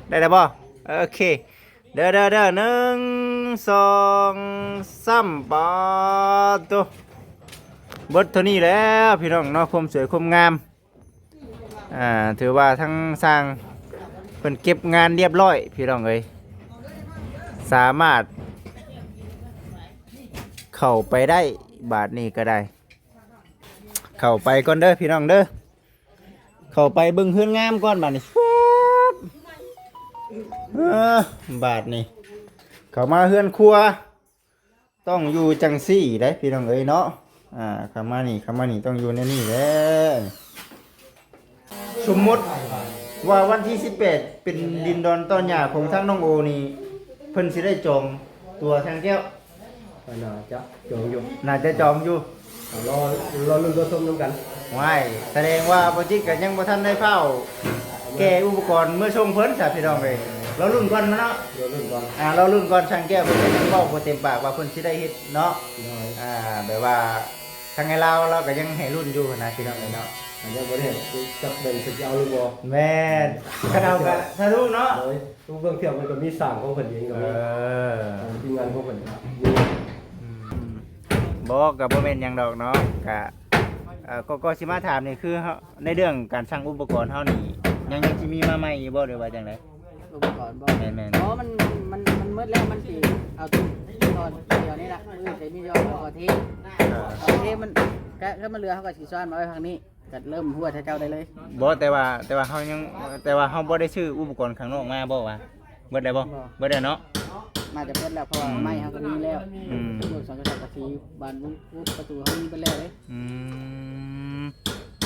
ໄດ້ແລ້ວບໍ່? ໂອເຄ ເດີ ເດີ ເດີ ໜຶ່ງ ສອງ ສາມ ປາດໂຕ ເບິດເທົ່ານີ້ແລ້ວພີ່ນ້ອງເນາະ ຄວາມສວຍຄວາມງາມ. ອ່າ ຖືວ່າທາງຊ່າງເພິ່ນເກັບງານລຽບລ້ອຍພີ່ນ້ອງເອີຍ ສາມາດເຂົ້າໄປໄດ້. ບາດນີ້ກໍໄດ້ ເຂົ້າໄປກ່ອນເດີພີ່ນ້ອງເດີ ເຂົ້າໄປເບິ່ງເຮືອນງາມກ່ອນບາດນີ້. ເອີ ບາດນີ້ເຂົ້າມາເຮືອນຄົວ ຕ້ອງຢູ່ຈັ່ງຊີ້ເດ້ພີ່ນ້ອງເອີຍເນາະ. ອ່າ ເຂົ້າມານີ້ ເຂົ້າມານີ້ຕ້ອງຢູ່ໃນນີ້ແຫຼະ. ສົມມຸດວ່າວັນທີສິບແປດເປັນດິນດອນຕອນຫຍ້າຂອງທາງນ້ອງໂອນີ້ ເພິ່ນຊິໄດ້ຈອງຕົວທາງແກ້ວ. ກໍໜ້າຈະຈອງຢູ່ ໜ້າຈະຈອງຢູ່ ກໍລໍ ລໍລຸ້ນລໍຊົມນຳກັນ. ວ້າຍ ສະແດງວ່າບໍ່ຈິດກໍຍັງບໍ່ທັນໄດ້ຟ້າວແກ່ອຸປະກອນເມືອສົ່ງເພິ່ນຊະພີ່ນ້ອງເອີຍ. ລໍລຸ້ນກ່ອນເນາະ ລໍລຸ້ນກ່ອນ ອ່າ ລໍລຸ້ນກ່ອນ. ຊ່າງແກ້ວເພິ່ນກໍຍັງເວົ້າບໍ່ເຕັມປາກວ່າເພິ່ນຊິໄດ້ເຮັດເນາະ. ໂດຍ ອ່າ ແບບວ່າທາງອ້າຍລາວ ລາວກໍຍັງໃຫ້ລຸ້ນຢູ່ຫັ້ນນະພີ່ນ້ອງເອີຍເນາະ. ກໍຍັງບໍ່ໄດ້ຈັກແມ່ນເພິ່ນຊິເອົາຫຼືບໍ່. ແມ່ນ ຄັນເອົາກໍສາທຸເນາະ. ໂດຍ ທຸກເບື້ອງທ່ຽວມັນກໍມີຊ່າງຂອງເພິ່ນເອງກໍມີ ເອີ ທີມງານຂອງເພິ່ນກໍມີ. ອືມ ບໍ່ ກໍບໍ່ແມ່ນຫຍັງດອກເນາະ ກະ ເອີ ກໍ ກໍຊິມາຖາມນີ້ ຄືເຮົາ ໃນເລື່ອງການສັ່ງອຸປະກອນເຮົານີ້ ຍັງ ຍັງຊິມີມາໃໝ່ອີກບໍ່ ຫຼືວ່າຈັ່ງໃດ? ອຸປະກອນບໍ່? ແມ່ນໆ ບໍ່ ມັນ ມັນ ມັນໝົດແລ້ວ ມັນຊິເອົາຕົວດຽວນີ້ລະ ມື້ອື່ນຊິມີຢອດເຂົາເທ ເອີ ເຂົາເທມັນ ກະ ກະມັນເຫຼືອ ເຮົາກໍຊິຊ້ອນມາໄວ້ພັກນີ້ ກໍເລີ່ມຫົວແຕ່ເຊົ້າໄດ້ເລີຍ. ບໍ່ ແຕ່ວ່າ ແຕ່ວ່າເຮົາຍັງ ແຕ່ວ່າເຮົາບໍ່ໄດ້ຊື້ອຸປະກອນຂ້າງນອກມາບໍ່ວະ? ເບິດແລ້ວບໍ່? ບໍ່ ເບິດແລ້ວເນາະ ໜ້າຈະເບິດແລ້ວ ເພາະວ່າ ອືມ ໄມ້ເຮົາກໍມີແລ້ວ ອືມ ລູກສັງກະສີບານວຸ້ນປະຕູເຮົາມີເບິດແລ້ວເດ້. ອືມ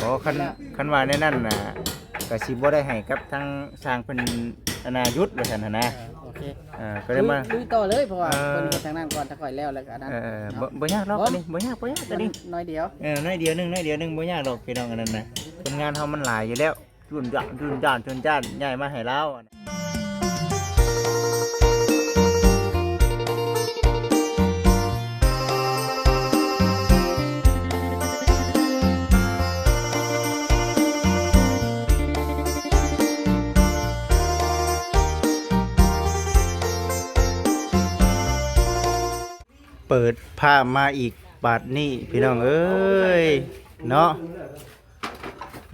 ບໍ່ ຄັນ ເບິດແລ້ວ ຄັນວ່າແນວນັ້ນນະ ກໍຊິບໍ່ໄດ້ໃຫ້ກັບທາງຊ່າງເພິ່ນ ອັນນ່າ ຢຸດວ່າຊັ້ນຫັ້ນນະ. ເອີ ໂອເຄ ເອີ ກໍເລີຍມາ ລຸຍ ລຸຍຕໍ່ເລີຍ ເພາະວ່າ ເອີ ເພິ່ນເຮັດທາງນັ້ນກ່ອນ ຖ້າຂ້ອຍແລ້ວ ແລ້ວກໍອັນນັ້ນ ເອີ ເນາະ ບໍ່ ບໍ່ຍາກດອກ ບໍ່ ອັນນີ້ບໍ່ຍາກ ບໍ່ຍາກ ອັນນີ້ ໜ້ອຍດຽວ ເອີ ໜ້ອຍດຽວໜຶ່ງ ໜ້ອຍດຽວໜຶ່ງ ບໍ່ຍາກດອກພີ່ນ້ອງ ອັນນັ້ນນະ ຄົນງານເຮົາມັນຫຼາຍຢູ່ແລ້ວ. ຈຸນຈານ ຈຸນຈານ ຈຸນຈານ ຍ້າຍມາໃຫ້ລາວ. ເປີດພາບມາອີກບາດນີ້ ພີ່ນ້ອງເອີຍ ເນາະ.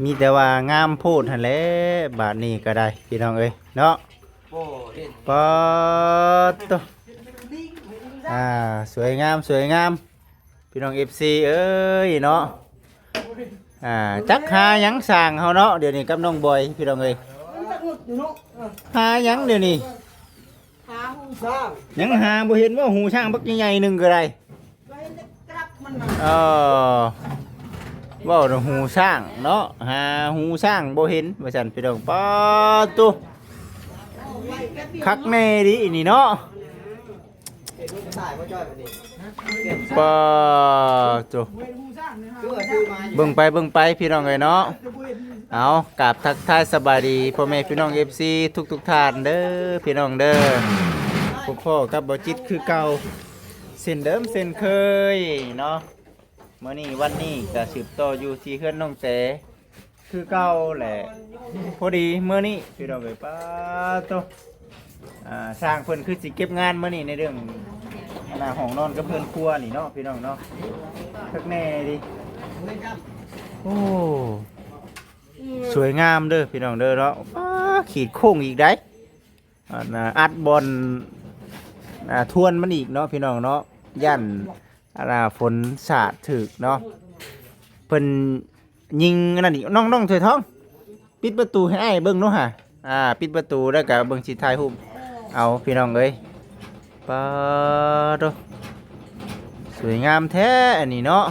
ມີແຕ່ວ່າງາມໂພດຫັ້ນແຫຼະ ບາດນີ້ກໍໄດ້ພີ່ນ້ອງເອີຍເນາະ. ປາດໂຕ ອ່າ ສວຍງາມ ສວຍງາມ ພີ່ນ້ອງເອັຟຊີເອີຍເນາະ. ອ່າ ຈັກຫາຫຍັງຊ່າງເຮົາເນາະ ດຽວນີ້ກັບນ້ອງບອຍ ພີ່ນ້ອງເອີຍ ຫາຫຍັງດຽວນີ້? ຫາຫູຊ້າງ ຍັງຫາບໍ່ເຫັນວ່າຫູຊ້າງບັກໃຫຍ່ໆໜຶ່ງກໍໄດ້. ເອີ ເວົ້າແຕ່ຫູຊ້າງເນາະ ຫາຫູຊ້າງບໍ່ເຫັນວ່າຊັ້ນ ພີ່ນ້ອງ. ປາດໂຕ ຄັກແນ່ເດນີ້ເນາະ. ປາດໂຕ ເບິ່ງໄປ ເບິ່ງໄປ ພີ່ນ້ອງເອີຍເນາະ. ເອົາ ກາບທັກທາຍສະບາຍດີພໍ່ແມ່ພີ່ນ້ອງເອັຟຊີທຸກໆທ່ານເດີ ພີ່ນ້ອງເດີ. ພົບພໍ້ກັບບໍ່ຈິດຄືເກົ່າ ເຊັ່ນເດີມເຊັ່ນເຄີຍເນາະ. ມື້ນີ້ວັນນີ້ກໍສືບຕໍ່ຢູ່ທີ່ເຮືອນນ້ອງແຕຄືເກົ່າແຫຼະ. ພໍດີມື້ນີ້ ພີ່ນ້ອງເອີຍ ປາດໂຕ ອ່າ ຊ່າງເພິ່ນຄືຊິເກັບງານມື້ນີ້ ໃນເລື່ອງ ອັນນ່າ ຫ້ອງນອນກັບເຮືອນຄົວນີ້ເນາະ ພີ່ນ້ອງເນາະ. ຄັກແນ່ເດ ໂອ້ ສວຍງາມເດີ ພີ່ນ້ອງເດີເນາະ. ປາດ ຂີດໂຄ້ງອີກໃດ໋ ອັນນ່າ ອັດບ່ອນ ອ່າ ທວນມັນອີກເນາະ ພີ່ນ້ອງເນາະ. ຢ້ານ ອັນນ່າ ຝົນສາດຖືກເນາະ ເພິ່ນຍິງອັນນັ້ນອີກ. ນ້ອງ ນ້ອງຖວຍທອງ ປິດປະຕູໃຫ້ອ້າຍເບິ່ງດູຫາ. ອ່າ ປິດປະຕູແລ້ວກະເບິ່ງ ຊິຖ່າຍຮູບເອົາ ພີ່ນ້ອງເອີຍ. ປາດໂຕ ສວຍງາມແທ້ອັນນີ້ເນາະ.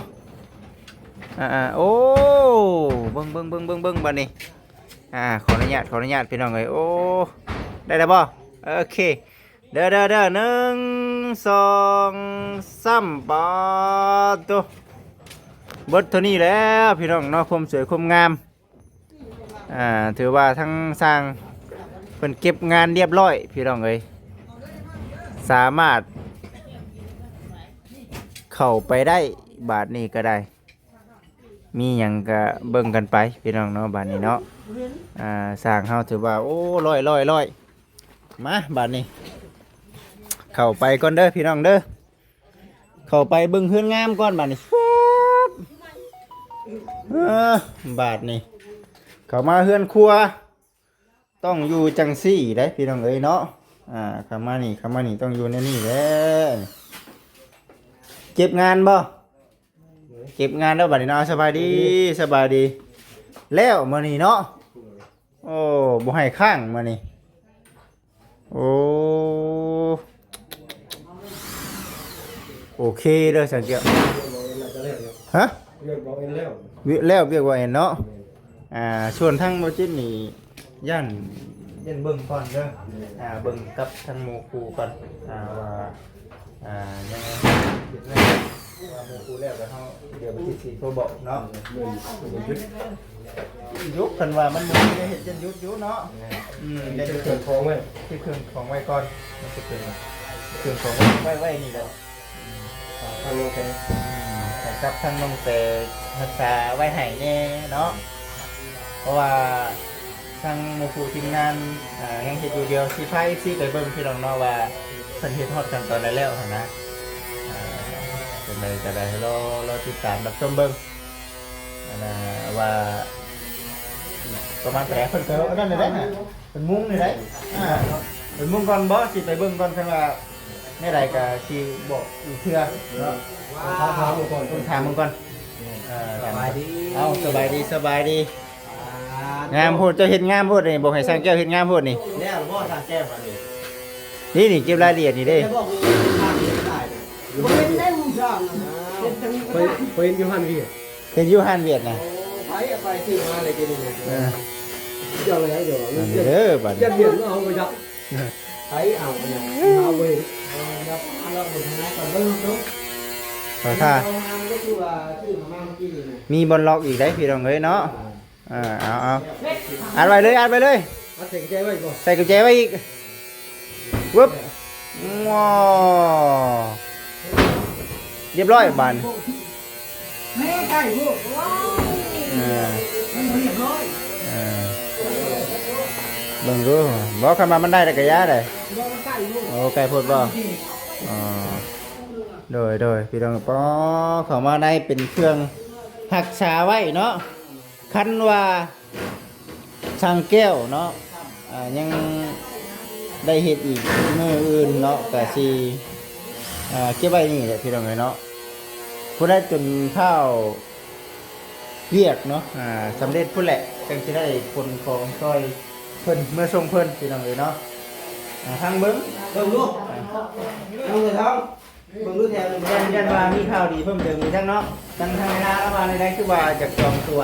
ອ່າໆ ໂອ້ ເບິ່ງ ເບິ່ງ ເບິ່ງ ເບິ່ງ ເບິ່ງບາດນີ້. ອ່າ ຂໍອະນຸຍາດ ຂໍອະນຸຍາດ ພີ່ນ້ອງເອີຍ. ໂອ້ ໄດ້ແລ້ວບໍ່? ໂອເຄ ເດີ ເດີ ເດີ ໜຶ່ງ ສອງ ສາມ ປາດໂຕ ເບິດເທົ່ານີ້ແລ້ວ ພີ່ນ້ອງເນາະ ຄວາມສວຍຄວາມງາມ. ອ່າ ຖືວ່າທາງຊ່າງເພິ່ນເກັບງານລຽບລ້ອຍ ພີ່ນ້ອງເອີຍ ສາມາດເຂົ້າໄປໄດ້ ບາດນີ້ກໍໄດ້. ມີຫຍັງກະເບິ່ງກັນໄປ ພີ່ນ້ອງເນາະ ບາດນີ້ເນາະ. ອ່າ ຊ່າງເຮົາຖືວ່າ ໂອ້ ລ້ອຍ ລ້ອຍ ລ້ອຍ ມາບາດນີ້ ເຂົ້າໄປກ່ອນເດີພີ່ນ້ອງເດີ ເຂົ້າໄປເບິ່ງເຮືອນງາມກ່ອນບາດນີ້ ຟຶບ ເອີ ບາດນີ້ ເຂົ້າມາເຮືອນຄົວ ຕ້ອງຢູ່ຈັ່ງຊີ້ໄດ໋ພີ່ນ້ອງເອີຍເນາະ ອ່າ ເຂົ້າມານີ້ ເຂົ້າມານີ້ ຕ້ອງຢູ່ແນວນີ້ແຫຼະ ເກັບງານບໍ່? ເກັບງານແລ້ວບາດນີ້ເນາະ ສະບາຍດີ ສະບາຍດີ ແລ້ວມື້ນີ້ເນາະ ໂອ້ ບໍ່ໃຫ້ຄ້າງມື້ນີ້ ໂອ້ ໂອເຄເດີສັງກຽວ ຮະ? ວຽກເບົາເອັນແລ້ວ ວຽກ ແລ້ວວຽກເບົາເອັນເນາະ ອ່າ ສ່ວນທາງບໍ່ຈິດນີ້ ຢ້ານ ຢ້ານເບິ່ງກ່ອນເດີ ອ່າ ເບິ່ງກັບທາງໝູ່ຄູ່ກ່ອນ ອ່າ ວ່າ ອ່າ ຍັງເຮັດແນວ ວ່າໝູ່ຄູ່ແລ້ວກໍເຮົາ ດຽວໄປຕິດສີໂທບອກເນາະ ແມ່ນ ຢຸດ ຢຸດ ຄັນວ່າມັນບໍ່ໄດ້ເຮັດ ຢ້ານຢຸດຢູ່ເນາະ ແມ່ນ ອືມ ເກັບເຄື່ອງຂອງໄວ້ ເກັບເຄື່ອງຂອງໄວ້ກ່ອນ ມັນຈະເປັນເຄື່ອງຂອງໄວ້ ໄວ້ ໄວ້ນີ້ແຫຼະ ອືມ ທາງນ້ອງແຕ ອືມ ໃຫ້ກັບທາງນ້ອງແຕຮັກສາໄວ້ໃຫ້ແດ່ເນາະ ເພາະວ່າ ທາງໝູ່ຄູ່ທີມງານ ອ່າ ຍັງເຮັດຢູ່ ດຽວຊິພາເອັຟຊີໄປເບິ່ງພີ່ນ້ອງເນາະ ວ່າເພິ່ນເຮັດຮອດຂັ້ນຕອນໃດແລ້ວຫັ້ນນະ ອ່າ ຈັ່ງໃດກໍໄດ້ ລໍ ລໍຕິດຕາມຮັບຊົມເບິ່ງ ອັນນ່າ ວ່າປະມານເທົ່າໃດ ເພິ່ນກໍອັນນັ້ນແຫຼະນະ ເພິ່ນມຸງນີ້ໄດ໋ ອ່າ ເພິ່ນມຸງກ່ອນບໍ່ ຊິໄປເບິ່ງກ່ອນ ຄັນວ່າແນວໃດກໍຊິບອກອີກເທື່ອເນາະ ຖາມເບິ່ງກ່ອນ ຕ້ອງຖາມເບິ່ງກ່ອນ ເອີ ສະບາຍດີ ເອົ້າ ສະບາຍດີ ສະບາຍດີ ອ່າ ງາມໂພດ ເຈົ້າເຮັດງາມໂພດນີ້ ບອກໃຫ້ຊ່າງແກ້ວເຮັດງາມໂພດນີ້ ແລ້ວບໍ່ຊ່າງແກ້ວບາດນີ້ ນີ້ ນີ້ເກັບລາຍລະອຽດນີ້ເດ້ ບໍ່ເຫັນໄດ້ໝູ່ຊ່າງ ເຫັນຢູ່ຮ້ານວຽດ ເຫັນຢູ່ຮ້ານວຽດນະ ໂອ້ ໃຜເອົາໄປຊື້ມາໄດ້ກິນນີ້ ເອີ ເຈົ້າແລ້ວເຈົ້າ ເອີ ບາດນີ້ ເວຽດເອົາໄປຈັກ ໃຜເອົາ ເອົາໄປ ເອີ ເອົາໄປທາງໃນກ່ອນເບິ່ງ ເບິ່ງ ເອົາທ່າ ເອົາມາ ມັນກໍຄືວ່າຊື້ມາເມື່ອກີ້ນີ້ນະ ມີບ່ອນລັອກອີກໄດ໋ພີ່ນ້ອງເອີຍເນາະ ອ່າ ເອີ ເອົາ ເອົາ ອັດໄວ້ເລີຍ ອັດໄວ້ເລີຍ ອັດໃສ່ກຸນແຈໄວ້ອີກບໍ່ ໃສ່ກຸນແຈໄວ້ອີກ ວຶບ ງໍ ຮຽບຮ້ອຍບາດນີ້ ແມ່ໄກ່ໂພດ ເອີ ມັນບໍ່ຮຽບຮ້ອຍ ເອີ ເບິ່ງດູ ບໍ່ ຄັນວ່າມັນໄດ້ແລ້ວກໍຢ່າໄດ໋ ບໍ່ ມັນໄກ່ໂພດ ໂອ້ ໄກ່ໂພດບໍ່ ໂອເຄ ອໍ ໂດຍ ໂດຍ ພີ່ນ້ອງ ປໍ ເຂົ້າມາໃນເປັນເຄື່ອງຮັກສາໄວ້ເນາະ ຄັນວ່າຊ່າງແກ້ວເນາະ ອ່າ ຍັງໄດ້ເຮັດອີກມື້ອື່ນເນາະ ກະຊິ ອ່າ ເກັບໄວ້ນີ້ແຫຼະພີ່ນ້ອງເອີຍເນາະ ຜູ້ໃດຈົນພ້າວວຽກເນາະ ອ່າ ສຳເລັດພຸ້ນແຫຼະ ຈັ່ງຊິໄດ້ຂົນຂອງຊ່ອຍເພິ່ນ ເມືອສົ່ງເພິ່ນ ພີ່ນ້ອງເອີຍເນາະ ອ່າ ທາງເບິ່ງ ເບິ່ງລູກ ອ່າ ເບິ່ງເລີຍທາງ ເບິ່ງດູແຖວໜຶ່ງ ຢ້ານ ຢ້ານວ່າມີຂ່າວດີເພີ່ມເຕີມອີກທາງເນາະ ທາງ ທາງເວລາລາວວ່າໃດໆ ຄືວ່າຢາກຈອງຕົວ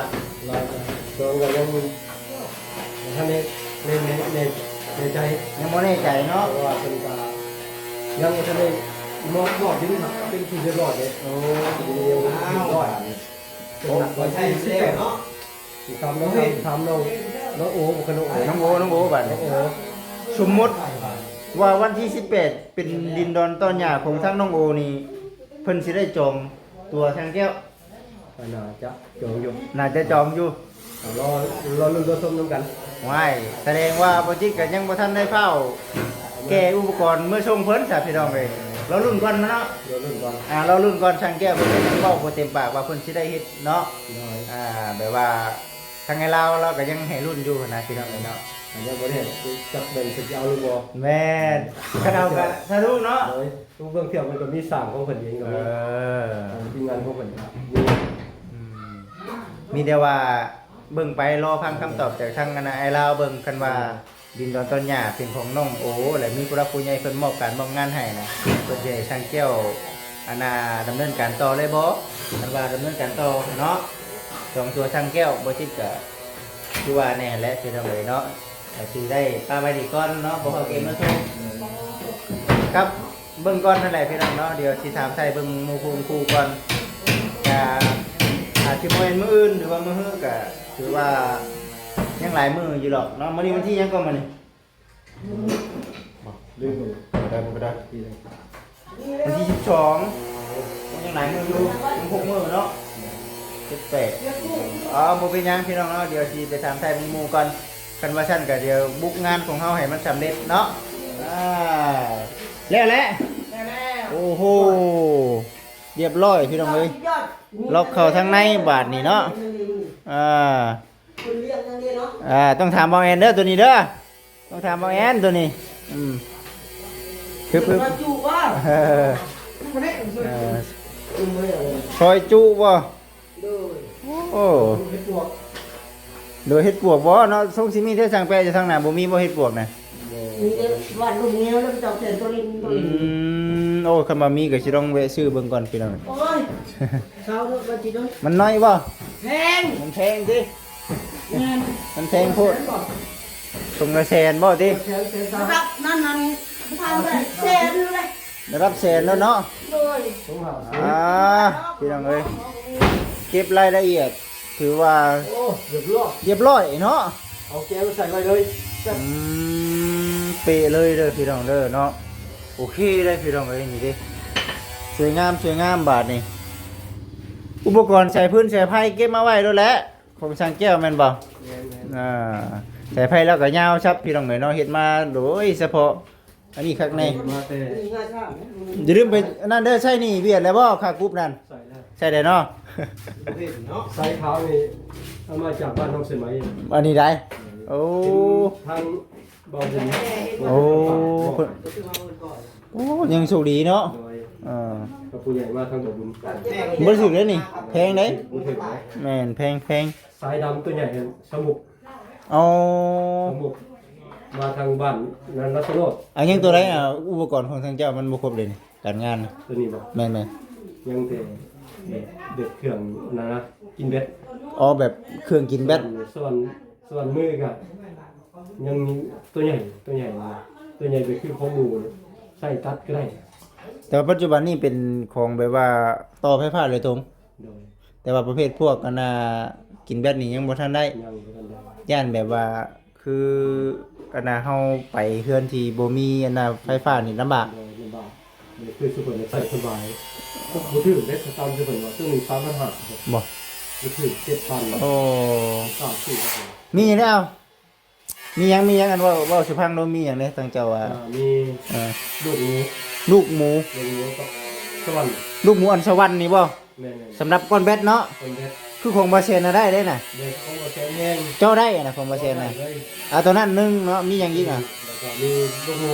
ລາວຈອງກໍຍັງບໍ່ທັນໄດ້ແນ່ ແນ່ ແນ່ ແນ່ໃຈ ຍັງບໍ່ແນ່ໃຈເນາະ ເພາະວ່າເພິ່ນກໍຍັງບໍ່ທັນໄດ້ມອບ ມອບດິນເປັນທີ່ຮຽບຮ້ອຍເດ້ ໂອ້ ເປັນທີ່ຮຽບຮ້ອຍ ເປັນຫຼັກ ໄວ້ໃຊ້ແລ້ວເນາະ. ຖາມນ້ອງ ຖາມນ້ອງ ນ້ອງໂອ ບໍ່ຄືນ້ອງໂອ ນ້ອງໂອ ນ້ອງໂອ ບາດນີ້ ນ້ອງໂອ ສົມມຸດວ່າວັນທີສິບແປດ ເປັນດິນດອນຕອນຫຍ້າຂອງທາງນ້ອງໂອນີ້ ເພິ່ນຊິໄດ້ຈອງຕົວຊ່າງແກ້ວ ກໍໜ້າຈະຈອງຢູ່ ໜ້າຈະຈອງຢູ່ ກໍລໍ ລໍລຸ້ນລໍຊົມນຳກັນ ວ້າຍ ສະແດງວ່າບໍ່ຈິດກໍຍັງບໍ່ທັນໄດ້ຟ້າວແກ່ອຸປະກອນເມືອສົ່ງເພິ່ນຊະ ພີ່ນ້ອງເອີຍ ລໍລຸ້ນກ່ອນເນາະ ລໍລຸ້ນກ່ອນ ອ່າ ລໍລຸ້ນກ່ອນ ຊ່າງແກ້ວເພິ່ນກໍຍັງເວົ້າບໍ່ເຕັມປາກວ່າເພິ່ນຊິໄດ້ເຮັດເນາະ ໂດຍ ອ່າ ແບບວ່າ ທາງໄອ້ລາວລາວກໍຍັງໃຫ້ລຸ້ນຢູ່ຫັ້ນນະ ພີ່ນ້ອງເອີຍເນາະ ກໍຍັງບໍ່ແນ່ ຈັກແມ່ນເພິ່ນຈະເອົາຫຼືບໍ່ ແມ່ນ ຄັນເອົາກໍສາທຸເນາະ ໂດຍ ທຸກເບື້ອງທ່ຽວເພິ່ນກໍມີສ້າງຂອງເພິ່ນເອງກໍມີ ເອີ ທີມງານຂອງເພິ່ນກໍມີ ອືມ ມີແຕ່ວ່າເບິ່ງໄປ ລໍຟັງຄຳຕອບຈາກທາງ ອັນນ່າ ໄອ້ລາວເບິ່ງ ຄັນວ່າ ອືມ ດິນດອນຕອນຫຍ້າເປັນຂອງນ້ອງໂອ ແລະ ມີຜູ້ຫຼັກຜູ້ໃຫຍ່ເພິ່ນມອບການມອບງານໃຫ້ນະ ເພິ່ນຊິໃຫ້ຊ່າງແກ້ວ ອັນນ່າ ດຳເນີນການຕໍ່ເລີຍບໍ່ ຄັນວ່າດຳເນີນການຕໍ່ເນາະ ສອງຕົວຊ່າງແກ້ວ ບໍ່ຈິດກໍຄືວ່າແນ່ແຫຼະ ພີ່ນ້ອງເອີຍເນາະ ກໍຊິໄດ້ປະໄວ້ນີ້ກ່ອນເນາະ ບໍ່ເຂົ້າເກມເນາະ ກັບເບິ່ງກ່ອນນັ້ນແຫຼະ ພີ່ນ້ອງເນາະ ດຽວຊິຖາມໄຖ່ເບິ່ງໝູ່ຄູ່ຄູ່ກ່ອນ ກໍອາດຊິບໍ່ແມ່ນມື້ອື່ນ ຫຼືວ່າມື້ຮື ກໍຖືວ່າຍັງຫຼາຍມື້ຢູ່ດອກເນາະ ມື້ນີ້ວັນທີຫຍັງກໍມື້ນີ້? ລືມ ບໍ່ໄດ້ ບໍ່ໄດ້ ວັນທີສິບສອງ ຍັງຫຼາຍມື້ຢູ່ ຍັງຫົກມື້ເນາະ ເຈັດ ແປດ ອໍ ບໍ່ເປັນຫຍັງພີ່ນ້ອງເນາະ ດຽວຊິໄປຖາມໄຖ່ໝູ່ໆກ່ອນ ຄັນວ່າຊັ້ນກໍດຽວບຸກງານຂອງເຮົາໃຫ້ມັນສຳເລັດເນາະ ອ່າ ແລ້ວແຫຼະ ແລ້ວແລ້ວ ໂອ້ໂຫ ຮຽບຮ້ອຍພີ່ນ້ອງເອີຍ ຍອດ ລັອກເຂົ້າທາງໃນບາດນີ້ເນາະ ອ່າ ຄົນລ້ຽງຈັ່ງນີ້ເນາະ ອ່າ ຕ້ອງຖາມບ່າວແອນເດີ ໂຕນີ້ເດີ ຕ້ອງຖາມບ່າວແອນໂຕນີ້ ອືມ ຄື ຄື ມາຈຸວ່າ ເອີ ເອີ ຊອຍຈຸບໍ່? ໂດຍ ໂອ້ ເຮັດປວກ ໂດຍ ເຮັດປວກບໍ່ເນາະ? ຊົງຊິມີແຕ່ຊ່າງແປະຢູ່ທາງໜ້າ ບໍ່ມີບໍ່ເຮັດປວກນະ? ບໍ່ ມີແຕ່ວັດລຸງແງວ ແລ້ວເຈົ້າແຂນຕົວຫຼິ້ນຕົວ ອື ຫຼິ້ນ ມ ໂອ້ ຄັນວ່າມີກໍຊິລອງແວະຊື້ເບິ່ງກ່ອນພີ່ນ້ອງ ໂອ້ຍ ເຊົາເນາະ ວ່າຊິເນາະ ມັນນ້ອຍບໍ່? ແພງ ມັນແພງຕິ? ແມ່ນ ມັນແພງໂພດ ແພງບໍ່? ຖົງລະແສນບໍ່ຕິ? ແສນ ແສນສາມ ລະດັບນັ້ນນັ້ນ ທາງໄດ້ແສນຢູ່ເລີຍ ລະດັບແສນແລ້ວເນາະ ໂດຍ ອ່າ ພີ່ນ້ອງເອີຍ ເກັບລາຍລະອຽດ ຖືວ່າ ໂອ້ ຮຽບຮ້ອຍ ຮຽບຮ້ອຍເນາະ ເອົາແກວໃສ່ໄວ້ເລີຍ ອືມ ເປະເລີຍເດີພີ່ນ້ອງເດີເນາະ ໂອເຄເລີຍພີ່ນ້ອງເອີຍ ນີ້ເດ້ ສວຍງາມ ສວຍງາມບາດນີ້ ອຸປະກອນສາຍຟືນສາຍໄຟເກັບມາໄວ້ໂລດແຫຼະ ຂອງຊ່າງແກ້ວແມ່ນບໍ່? ແມ່ນໆ ອ່າ ສາຍໄຟລາວກໍຍາວຊັບພີ່ນ້ອງເອີຍເນາະ ເຮັດມາໂດຍສະເພາະ ອັນນີ້ຄັກແນ່ ມາແຕ່ ຢ່າລືມໄປອັນນັ້ນເດີ ໃຊ້ໜີ້ວຽດແລ້ວບໍ່ ຄ່າກຸບນັ້ນ? ໃຊ້ແລ້ວ ໃຊ້ແລ້ວເນາະ ໃຊ້ຂາວນີ້ເອົາມາຈາກບ້ານນ້ອງເຊໄໝ ອັນນີ້ໄດ໋ ໂອ້ ທາງ ເບົາບຸນ ໂອ້ ໂອ້ ຍັງໂຊກດີເນາະ ໂດຍ ເອີ ກັບຜູ້ໃຫຍ່ມາທາງເບົາບຸນ ບໍ່ຖືກເດ້ນີ້ ແພງເດ້ ບໍ່ຖືກເດ້ ແມ່ນ ແພງໆ ສາຍດຳຕົວໃຫຍ່ສະໝຸກ ອໍ ສະໝຸກ ມາທາງບ້ານນາຊະໂນດ ອັນຍັງຕົວໃດ ອ່າ ອຸປະກອນຂອງທາງເຈົ້າມັນບໍ່ຄົບເດ້ນີ້ ການງານ ຕົວນີ້ບໍ່? ແມ່ນໆ ຍັງແຕ່ແບບ ແບບເຄື່ອງນັ້ນນະ ກິນແບັດ ອໍ ແບບເຄື່ອງກິນແບັດ ສ່ວນ ສ່ວນ ສ່ວນມືກະ ຍັງມີຕົວໃຫຍ່ ຕົວໃຫຍ່ ຕົວໃຫຍ່ໄປຄືຂອງໝູ່ ໃຊ້ຕັດກໍໄດ້ ແຕ່ວ່າປັດຈຸບັນນີ້ເປັນຂອງແບບວ່າຕໍ່ໄຟຟ້າໂດຍຕົງ ໂດຍ ແຕ່ວ່າປະເພດພວກອັນນ່າ ກິນແບັດນີ້ຍັງບໍ່ທັນໄດ້ ຍັງບໍ່ທັນໄດ້ ຢ້ານແບບວ່າ ຄືອັນນ່າ ເຮົາໄປເຮືອນທີ່ບໍ່ມີອັນນ່າ ໄຟຟ້ານີ້ລຳບາກ ໂດຍ ລຳບາກ ແບບຄືຊຸມເພິ່ນໃຊ້ສະບາຍ ບໍ່ຖືກເດ້ ຕາມທີ່ເພິ່ນວ່າ ຕົວໜຶ່ງສາມພັນຫ້າ ບໍ່ ບໍ່ຖືກ ເຈັດພັນ ໂອ້ ສາມສີ່ ມີແລ້ວ ມີຫຍັງ ມີຫຍັງ ອັນເວົ້າ ເວົ້າສູ່ຟັງດູ ມີຫຍັງແດ່ ທາງເຈົ້າວ່າ ອ່າ ມີ ເອີ ລູກໝູ ລູກໝູ ລູກໝູກັບສະຫວັນ ລູກໝູອັນສະຫວັນນີ້ບໍ່? ແມ່ນໆ ສຳລັບກ້ອນແບັດເນາະ ກ້ອນແບັດ ຄືຂອງບໍ່ແຊນນະ ໄດ້ເດ້ນະ ແມ່ນ ຂອງບໍ່ແຊນແຮງ ເຈົ້າໄດ້ນະ ຂອງບໍ່ແຊນນະ ເຈົ້າໄດ້ເລີຍ ອ່າ ຕົວນັ້ນໜຶ່ງເນາະ ມີຫຍັງອີກອ່ະ? ແລ້ວກໍມີລູກໝູ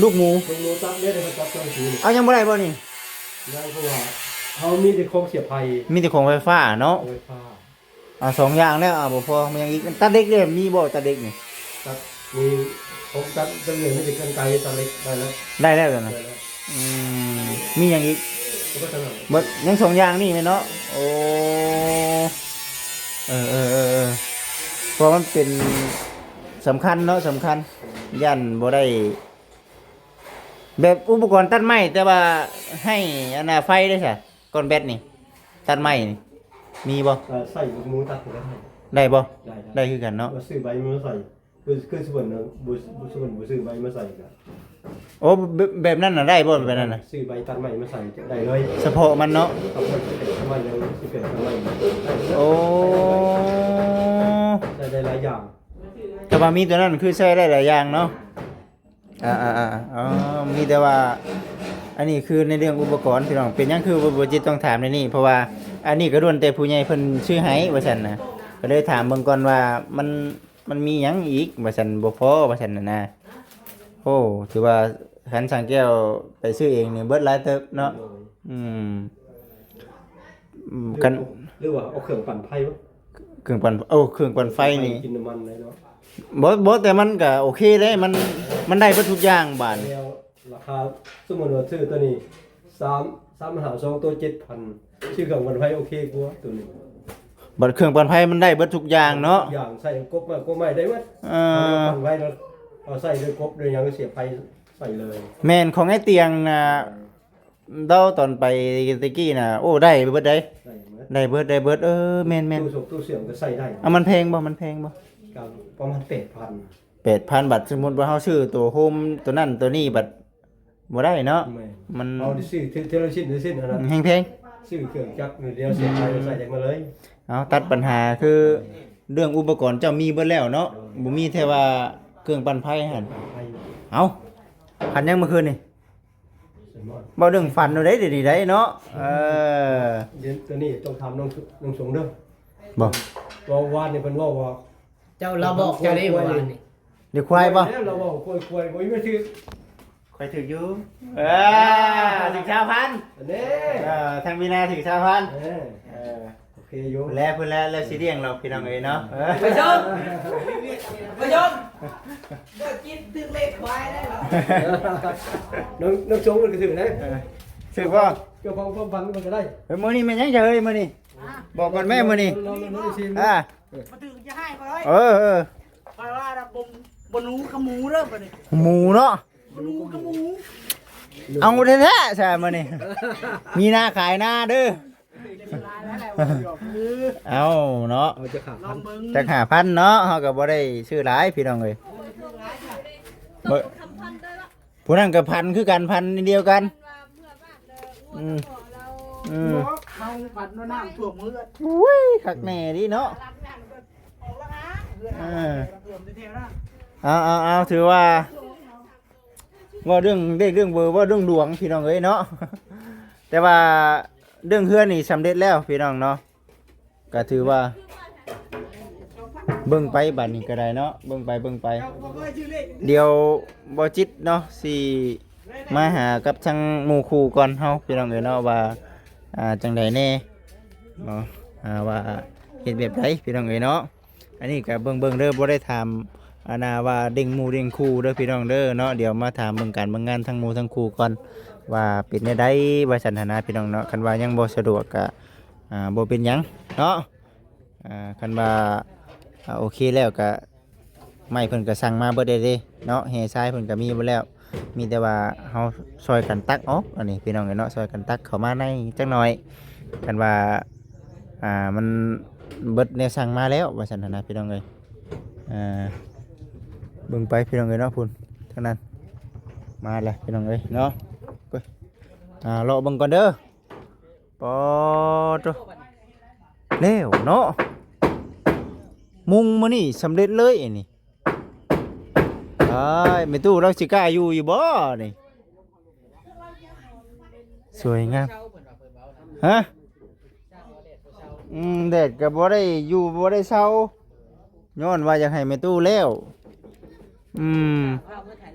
ລູກໝູ ລູກໝູຕັດເດ້ ເຂົາຕັດຕອນຄື ເອົາ ຍັງບໍ່ໄດ້ບໍ່ນີ້? ຍັງ ເພາະວ່າເຮົາມີແຕ່ຂອງສຽບໄຟ ມີແຕ່ຂອງໄຟຟ້າເນາະ ຂອງໄຟຟ້າ ອ່າ ສອງຢ່າງແລ້ວ ອ່າ ບໍ່ພໍ ມີຫຍັງອີກ? ຕັດເຫຼັກເດ້ ມີບໍ່ຕັດເຫຼັກນີ້? ຕັດ ມີ ເຂົາຕັດ ຕັດເຫຼັກ ມີແຕ່ກັນໄກ ຕັດເຫຼັກ ໄດ້ແລ້ວ ໄດ້ແລ້ວນະ ໄດ້ແລ້ວ ອືມ ມີຫຍັງອີກ? ບໍ່ ຍັງສອງຢ່າງນີ້ແມ່ນເນາະ ໂອ້ ເອີໆ ເພາະມັນເປັນສຳຄັນເນາະ ສຳຄັນ ຢ້ານບໍ່ໄດ້ ແບບອຸປະກອນຕັດໄມ້ ແຕ່ວ່າໃຫ້ອັນນ່າ ໄຟເດ້ຊະ ກ້ອນແບັດນີ້ ຕັດໄມ້ນີ້ ມີບໍ່? ເອີ ໃຊ້ລູກໝູຕັດກໍໄດ້ ໄດ້ບໍ່? ໄດ້ ໄດ້ ໄດ້ຄືກັນເນາະ ວ່າຊື້ໃບມາໃສ່ ຄື ຄືສົມມຸດວ່າ ບໍ່ ສົມມຸດບໍ່ຊື້ໃບມາໃສ່ກໍ ໂອ້ ແບບ ແບບນັ້ນນະ ໄດ້ບໍ່ ແບບນັ້ນນະ? ຊື້ໃບຕັດໄມ້ມາໃສ່ໄດ້ເລີຍ ສະເພາະມັນເນາະ ສະເພາະ ໂອ້ ໃຊ້ໄດ້ຫຼາຍຢ່າງ ແຕ່ວ່າມີຕົວນັ້ນຄືໃຊ້ໄດ້ຫຼາຍຢ່າງເນາະ ອ່າໆໆ ອໍ ມີແຕ່ວ່າ ອັນນີ້ຄືໃນເລື່ອງອຸປະກອນ ພີ່ນ້ອງ ເປັນຫຍັງຄືບໍ່ ບໍ່ຈິດຕ້ອງຖາມໃນນີ້ ເພາະວ່າອັນນີ້ກໍລ້ວນແຕ່ຜູ້ໃຫຍ່ເພິ່ນຊື້ໃຫ້ວ່າຊັ້ນນະ ກໍເລີຍຖາມເບິ່ງກ່ອນວ່າມັນ ມັນມີຫຍັງອີກວ່າຊັ້ນ ບໍ່ພໍວ່າຊັ້ນນະນະ ໂອ້ ຖືວ່າຄັນຊ່າງແກ້ວໄປຊື້ເອງນີ້ເບິດຫຼາຍເຕີບເນາະ ໂດຍ ອືມ ອືມ ຄັນ ຫຼືວ່າເອົາເຄື່ອງປັ່ນໄຟບໍ່? ເຄື່ອງປັ່ນ ໂອ້ ເຄື່ອງປັ່ນໄຟນີ້ ກິນນ້ຳມັນໄດ້ເນາະ ບໍ່ ບໍ່ ແຕ່ມັນກະໂອເຄເດ້ ມັນ ມັນໄດ້ເບິດທຸກຢ່າງບາດນີ້ ແລ້ວລາຄາ ສົມມຸດວ່າຊື້ຕົວນີ້ ສາມ ສາມພັນຫ້າ ສອງໂຕ ເຈັດພັນ ຊື້ເຄື່ອງປັ່ນໄຟໂອເຄກວ່າຕົວນີ້ ບັດເຄື່ອງປັ່ນໄຟມັນໄດ້ເບິດທຸກຢ່າງເນາະ ຢ່າງໃສ່ກົບໄມ້ ກົບໄມ້ໄດ້ໝົດ ເອີ ປັ່ນໄຟເນາະ ເອົາໃສ່ດ້ວຍກົບດ້ວຍຫຍັງ ສຽບໄຟໃສ່ເລີຍ ແມ່ນ ຂອງໄອ້ຕຽງນະ ເຮົາຕອນໄປແຕ່ກີ້ນະ ໂອ້ ໄດ້ເບິດເດ້ ໄດ້ເບິດ ໄດ້ເບິດ ໄດ້ເບິດ ເອີ ແມ່ນໆ ຕູ້ສົກຕູ້ເຊື່ອງກໍໃສ່ໄດ້ ເອົາ ມັນແພງບໍ່ ມັນແພງບໍ່? ກໍປະມານແປດພັນ ແປດພັນ ບາດ ສົມມຸດວ່າເຮົາຊື້ໂຕໂຮມໂຕນັ້ນໂຕນີ້ ບັດບໍ່ໄດ້ເນາະ ແມ່ນ ມັນ ເຮົາໄດ້ຊື້ເທື່ອ ເທື່ອລະຊິ້ນລະຊິ້ນຫັ້ນນະ ແຮງແພງ ຊື້ເຄື່ອງຈັກໜ້ອຍດຽວ ສຽບໄຟໃສ່ຈັກມາເລີຍ ເອົາ ຕັດບັນຫາຄືເລື່ອງອຸປະກອນເຈົ້າມີເບິດແລ້ວເນາະ ໂດຍ ບໍ່ມີແຕ່ວ່າເຄື່ອງປັ່ນໄຟຫັ້ນ ປັ່ນໄຟ ເອົາ ຝັນຫຍັງມື້ຄືນນີ້? ເວົ້າເລື່ອງຝັນໂລດເດ້ ດຽວນີ້ໄດ໋ເນາະ. ເອີ ດຽວ ຕົວນີ້ຕ້ອງຖາມນ້ອງ ນ້ອງສົງເດີ. ບໍ່ ເວົ້າວານນີ້ເພິ່ນເວົ້າວ່າ ເຈົ້າ ລາວບອກເຈົ້າເດ້ເມື່ອວານນີ້. ເດ້ຄວາຍບໍ່? ແລ້ວລາວເວົ້າຄວາຍ ຄວາຍ ບໍ່ມີ ຖືກ ຂ້ອຍຖືກຢູ່. ເອີ ຖືກຊາວພັນ ອັນນີ້. ເອີ ທາງມີນາຖືກຊາວພັນ. ເອີ ເອີ ໂອເຄຢູ່ ແລ້ວເພິ່ນແລ້ວ ແລ້ວຊິລ້ຽງດອກ ພີ່ນ້ອງເອີຍເນາະ. ເອີ ໄປຊົມ ໄປຊົມ ບໍ່ກິນຖືກເລກຄວາຍໄດ້. ນ້ອງ ນ້ອງສົງເພິ່ນກໍຖືກໄດ໋. ເອີ ຖືກບໍ່? ເຈົ້າຂອງຄວາມຝັນມັນກໍໄດ້. ເອີ ມື້ນີ້ແມ່ນຫຍັງຈະເຮີ້ຍ ມື້ນີ້? ບອກກ່ອນແມ່ ມື້ນີ້. ອ່າ ບໍ່ຖືກຈະໃຫ້ຂ້ອຍ. ເອີ ເອີ ຂ້ອຍວ່າບໍ່ ບໍ່ໜູກັບໝູເດີບັດນີ້. ໝູເນາະ ບໍ່ໜູກັບໝູ. ເອົາແທ້ໆຊະມື້ນີ້ ມີນາຂາຍນາເດີ. ເອົາເນາະ ເອົາຈັກຫ້າພັນ ຈັກຫ້າພັນເນາະ ເຮົາກໍບໍ່ໄດ້ຊື້ຫຼາຍ ພີ່ນ້ອງເອີຍ. ເບິ່ງ ຜູ້ນັ້ນກໍຝັນຄືກັນ ຝັນອັນດຽວກັນ. ອືມ ອືມ ເຮົາຝັນວ່ານ້ຳຖ້ວມເຮືອນ. ໂອ້ຍ ຄັກແນ່ເດເນາະ. ເອີ ເອົາ ເອົາ ເອົາ ຖືວ່າ ເວົ້າເລື່ອງເລກເລື່ອງເບີ ເວົ້າເລື່ອງດວງ ພີ່ນ້ອງເອີຍເນາະ. ແຕ່ວ່າເລື່ອງເຮືອນນີ້ສຳເລັດແລ້ວ ພີ່ນ້ອງເນາະ. ກໍຖືວ່າເບິ່ງໄປບັດນີ້ກໍໄດ້ເນາະ ເບິ່ງໄປ ເບິ່ງໄປ. ດຽວບໍ່ຈິດເນາະ ຊິມາຫາກັບທາງໝູ່ຄູ່ກ່ອນເຮົາ ພີ່ນ້ອງເອີຍເນາະ ວ່າ ອ່າ ຈັ່ງໃດແດ່ເນາະ ອ່າ ວ່າເຮັດແບບໃດ ພີ່ນ້ອງເອີຍເນາະ. ອັນນີ້ກໍເບິ່ງໆເດີ ບໍ່ໄດ້ຖາມ ອັນນ່າ ວ່າເດັ່ງໝູ່ເດັ່ງຄູ່ເດີ ພີ່ນ້ອງເດີເນາະ. ດຽວມາຖາມເບິ່ງການເບິ່ງງານທັງໝູ່ທັງຄູ່ກ່ອນ ວ່າເປັນແນວໃດວ່າຊັ້ນຫັ້ນນະ ພີ່ນ້ອງເນາະ. ຄັນວ່າຍັງບໍ່ສະດວກກໍ ອ່າ ບໍ່ເປັນຫຍັງເນາະ. ອ່າ ຄັນວ່າ ອ່າ ໂອເຄແລ້ວກໍ ໄມ້ເພິ່ນກໍສັ່ງມາເບິດແລ້ວເດ້ເນາະ ແຮ່ຊາຍເພິ່ນກໍມີເບິດແລ້ວ. ມີແຕ່ວ່າເຮົາຊ່ອຍກັນຕັກອອກ ອັນນີ້ພີ່ນ້ອງເອີຍເນາະ ຊ່ອຍກັນຕັກເຂົ້າມາໃນຈັກໜ່ອຍ. ຄັນວ່າ ອ່າ ມັນເບິດແນວສັ່ງມາແລ້ວວ່າຊັ້ນຫັ້ນນະ ພີ່ນ້ອງເອີຍ. ອ່າ ເບິ່ງໄປພີ່ນ້ອງເອີຍເນາະ ພຸ້ນທາງນັ້ນມາແລ້ວ ພີ່ນ້ອງເອີຍເນາະ. ໂອ້ຍ ອ່າ ເລາະເບິ່ງກ່ອນເດີ. ປາໂຕ ແລ້ວເນາະ ມຸງມື້ນີ້ສຳເລັດເລີຍອັນນີ້. ອ້າຍ ແມ່ຕູ້ລາວຊິກ້າຢູ່ຢູ່ບໍ່ນີ້? ສວຍງາມ ຮະ? ອືມ ແດດກໍບໍ່ໄດ້ຢູ່ບໍ່ໄດ້ເຊົາ ຍ້ອນວ່າຢາກໃຫ້ແມ່ຕູ້ແລ້ວ. ອືມ